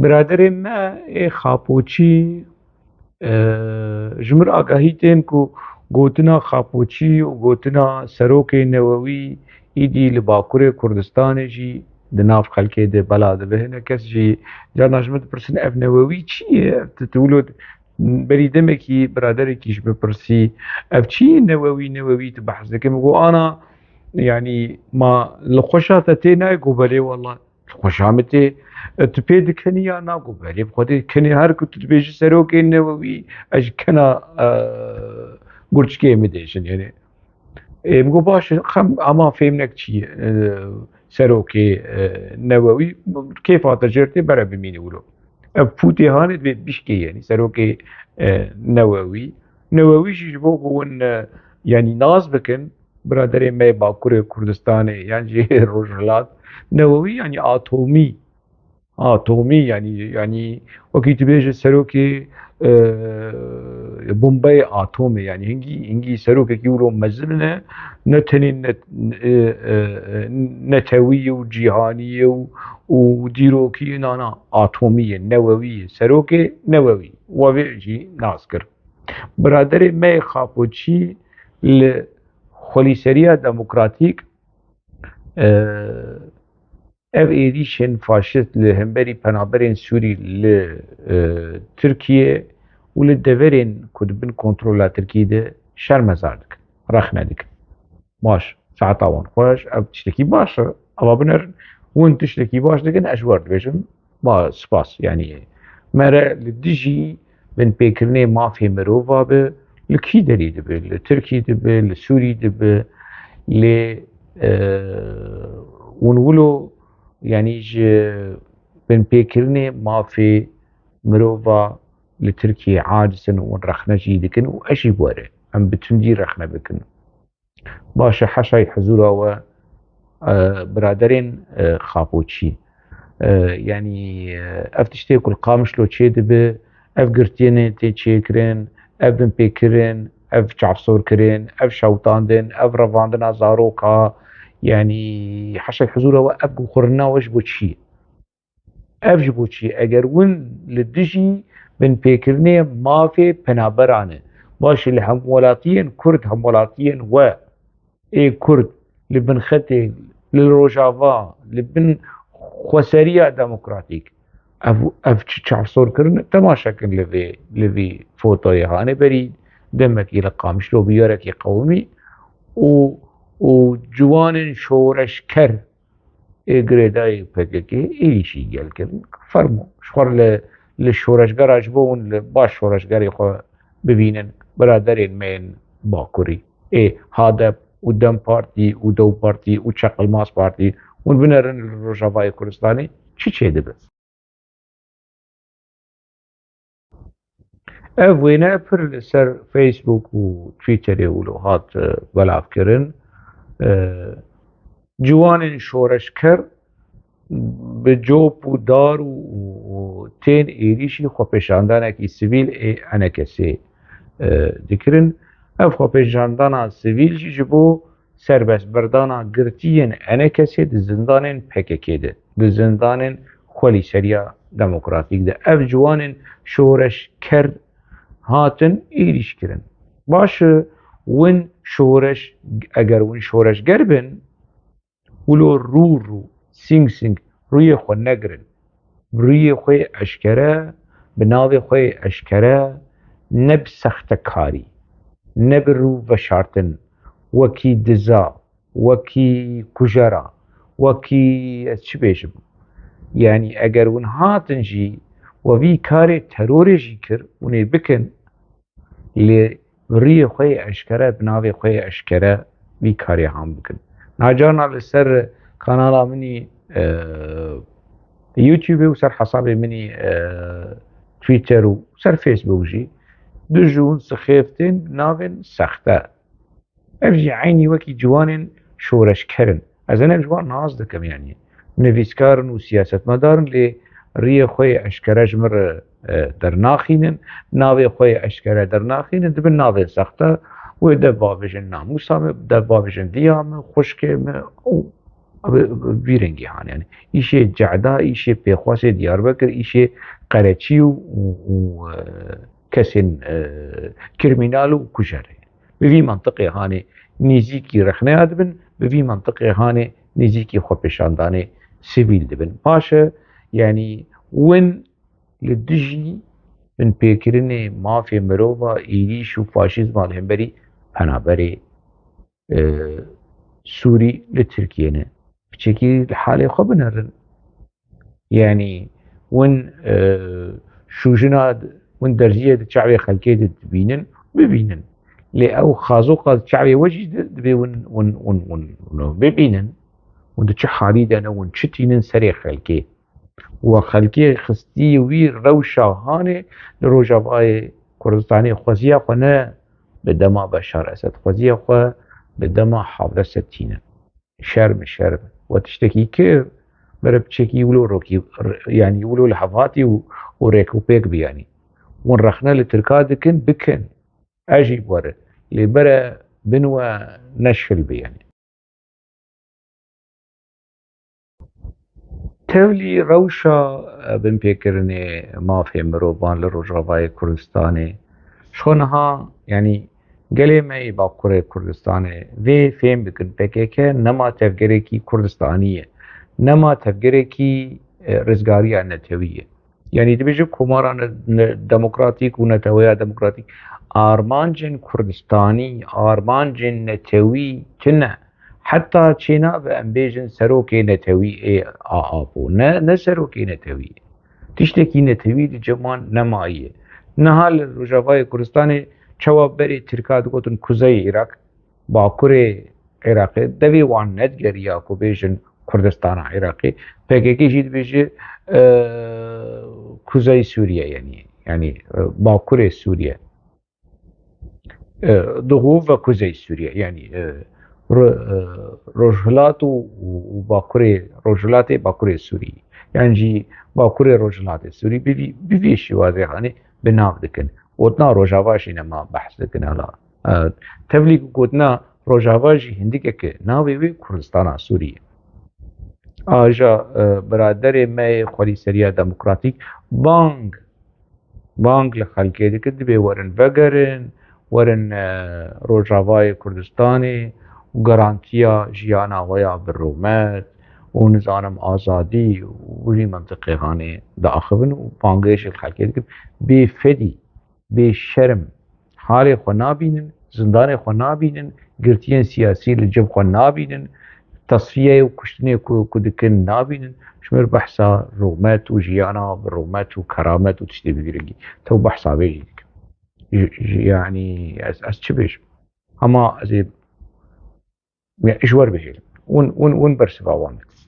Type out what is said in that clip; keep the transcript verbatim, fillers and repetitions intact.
Biraderê me ê Xapoçî, e, ji mir agahî tên ku gotina Xapoçî û gotina serokê Newewî îdî li Bakurê Kurdistanê jî di nav xelkê de bela dibe. Hinek kes jî carna ji min dipirsin, ev Newewî çi ye? Ev tu, tu wilo berî demekî biraderekî ji min pirsî, ev çi ye Newewî, Newewî tu behs dike? Min got, ana, yanî ma li xweşa te tê nayê? Got, belê wela. Xweşa min tê. E, tu pê dikenî ya na? Got, belê, bi Xwedê dikenî. Her ku tu dibêjî serokê Newewî, ez ji kena, e, gurçikê min dêjin, yani. E, min got, baş e, xem, ama fêm nek çi ye, e, serokê, e, Newewî, kêfa te jêr tê, bere bimîne wilo. Ev pûtê hanê divê bişkê, yani, serokê, e, Newewî. Newewî jî ji bo ku hûn, e, yani, nas bikin, biraderê me yê Bakurê Kurdistanê yan jî Rojhilat, Newewî, yanî atomî, atomî, yanî, yanî wekî tu bêje serokê, e, bombeyê atomê, yanî hingî, hingî serokekî wilo mezin e, ne tenê net-, e, e, e, netewî ye û cîhanî ye û, û dîrokî ye, nana, atomî ye, newewî ye, serokê newewî. We vê jî nas kir. Biraderê me yê Xapoçî li xwelîseriya demokratîk, e, ev êrîşên faşîst li hemberî penaberên Sûrî li, e, Tirkiye û li deverên ku di bin kontrola Tirkiyê de şermezar dikin, rexne dikin. Baş, saeta wan xweş, ev tiştekî baş e. Ava binerin, hûn tiştekî baş dikin, ez ji we re dibêjim, ba, spas. Yanî, mere li dijî binpêkirinê mafê mirova bi, li kî derî dibi? Li Tirkî dibi, li Sûrî dibi, lê, e, hûn wilo, yanî, ji binpêkirinê mafê mirova li Tirkiyê aciz in û hûn rexne jî dikin û ez jî bi we re. Em bi tundî rexne bikin. Baş e, heşayî hizûra we, e, biraderên, e, Xapoçî. E, yanî, e, ev tiştê ku li Qamişlo çêdibe, ev girtiyên tê çêkirin, ev binpêkirin, ev çavsorkirin, ev şewitandin, ev revandina zaroka, yanî heşayî hizûra we, ev guxurina we ji bo çi ye? Ev ji bo çi? Eger hûn li dijî binpêkirinê mafê penaberan e, baş e, li hemwelatiyên Kurd, hemwelatiyên we ê Kurd li bin xetê, li Rojava, li bin xweseriya demokratîk, ev, ev çi çavsor kirin? Temaşe kin li vê, li vî fotoyê, hanê berî demekî li Qamişlo bi yarekî qewimî û, û ciwanên şoreşker ê girêdayî P K K êrîşî gel kirin. Fermo, ji xwe re li, li şoreşgera, ji bo hûn li baş şoreşgerê xwe bibînin, biraderên me yên Bakurî, ê HADEP û DEM Partî û DEW Partî û Çaqilmaz Partî, hûn binerin li Rojavayê Kurdistanê çi çêdibe? Ev wêne pir li ser Facebook û Twitterê wilo hat, e, belavkirin. E, ciwanên şoreşker bi cop û dar û, û, û tên êrîşî xwepêşandanekî sivîl ê E N K S'ê, e, dikirin. Ev xwepêşandana sivîl jî ji bo serbestberdana girtiyên E N K S'ê di zindanên P K K de, di zindanên xwelîseriya demokratîk de. Ev ciwanên şoreşker hatin êrîş kirin. Baş e, win şoreş, eger win şoreşger bin, wilo rû rû, sing sing, rûyê xwe negirin. Rûyê xwe yê eşkere, bi navê xwe yê eşkere, ne bi sextekarî, ne bi rû veşartin, wekî diza, wekî kujera, wekî, ez çi bêjim? Yanî eger hûn hatin jî we vî karê terorê jî kir, hûn ê bikin, lê bi rûyê xwe yê eşkere, bi navê xwe yê eşkere vî karê han bikin. Niha carna li ser kanala min î, e, YouTube û ser hesabê min î, e, Twitter û ser Facebook jî du ji hûn sixêftên bi navên sexte. Ev jî eynî wekî ciwanên şoreşker in. Ez hinek ji wan nas dikim, yanî nivîskar in û siyasetmedar in, lê riyê xwe yê eşkere ji min re, e, dernaxînin, navê xwe yê eşkere dernaxînin, dibin navên sexte, wê dev bavêjin namûsa min, dev bavêjin diya min, xwişkê min û Bi, bi vî rengî hane. Yani îşê Cehda, îşê Pêxwasê Diyarbekir, îşê Qereçî û, û, û, e, kesên, e, krîmînal û kujer e. Bi vî mentiqê hanê nêzîkî rexneya dibin, bi vî mentiqê hanê nêzîkî xwepêşandanê sivîl dibin. Paşe, yani win li dijî binpêkirinê mafê mirova, êrîş û faşîzma li hemberî penaberê, e, Sûrî li Tirkiyê ne. Piçekî li halê xwe binerin. Yani win, e, şûjina, win derziyê di çavê xelkê de dibînin, bibînin. Lê ew xazoqa di çavê we jî di, dibê win, win, win, win, win bibînin. Win di çi halî de ne, win çi tînin serê xelkê. We xelkê xistî wî rewşa hanê li Rojavayê Kurdistanê xweziya xwe ne bi dema Beşar Esed, xweziya xwe bi dema Hafid Esed tînin. Şerm, şerm. We tiştekî kir, mere piçekî wilo rokî, r-, yani wilo li hev hatî û, û rêk û pêk bi yani. Hûn rexne li Tirka dikin, bikin. Ez jî bi we re. Lê bere bin we neşil bi yani. Tevlî rewşa, e, binpêkirinê mafê mirovan li Rojavayê Kurdistanê. Ji xwe niha, yani gelê me yê Bakurê Kurdistanê vê fêm bikin, P K K nema tevgerekî Kurdistanî ye, nema tevgerekî, e, rizgariya netewî ye. Yani dibêje komara ne-, ne-, demokratîk û neteweya demokratîk armancên Kurdistanî, armancên netewî tune. Heta çênabe em bêjin serokê netewî ê A A P O. Ne, ne serokê netewî. Tiştekî netewî li cem wan nemayiye. Niha li Rojavayê Kurdistanê çawa berê Tirka digotin Kuzeyê Îrak, Bakurê Iraqê, devê wan nedigeriya ku bêjin Kurdistana Iraqê. P K K jî dibêje, e, Kuzey Sûriye, yani, yani, e, Bakurê Sûriye. E, Doğu ve Kuzey Suriye, yani, e, ro-, e, Rojhilat û, û, û Bakurê, Rojhilatê Bakurê Sûrî, yan jî Bakurê Rojhilatê Sûrî bi vî, bi vî şêwazê hanê bi nav dikin. Gotina Rojava jî nema behs dikin hala. E, tevlî ku gotina Rojava jî hindikeke navê wê Kurdistana Sûrî ye. Aja, e, biraderê me yê xwelîseriya demokratîk bang, bang li xelkê dike, dibê werin vegerin, werin, e, Rojavayê Kurdistanê û garantiya jiyana xwe ya bi rûmet û nizanim azadî û wî mentiqê hanê diaxivin û bangê jî li xelkê dikin. Bêfedî, bêşerm, halê xwe nabînin, zindanê xwe nabînin, girtiyên siyasî li cem xwe nabînin, tesfiyeyê û kuştinê ku, ku dikin nabînin. Ji mir behsa rûmet û jiyana bi rûmet û keramet û tiştê bi vî rengî. Tew behsa vê jî dikim. Ji, ji, yanî ez, ez çi bêjim? Hema ez ê, ya, ji wer bihêlim. Hûn, hûn, hûn bersiva wan dikin.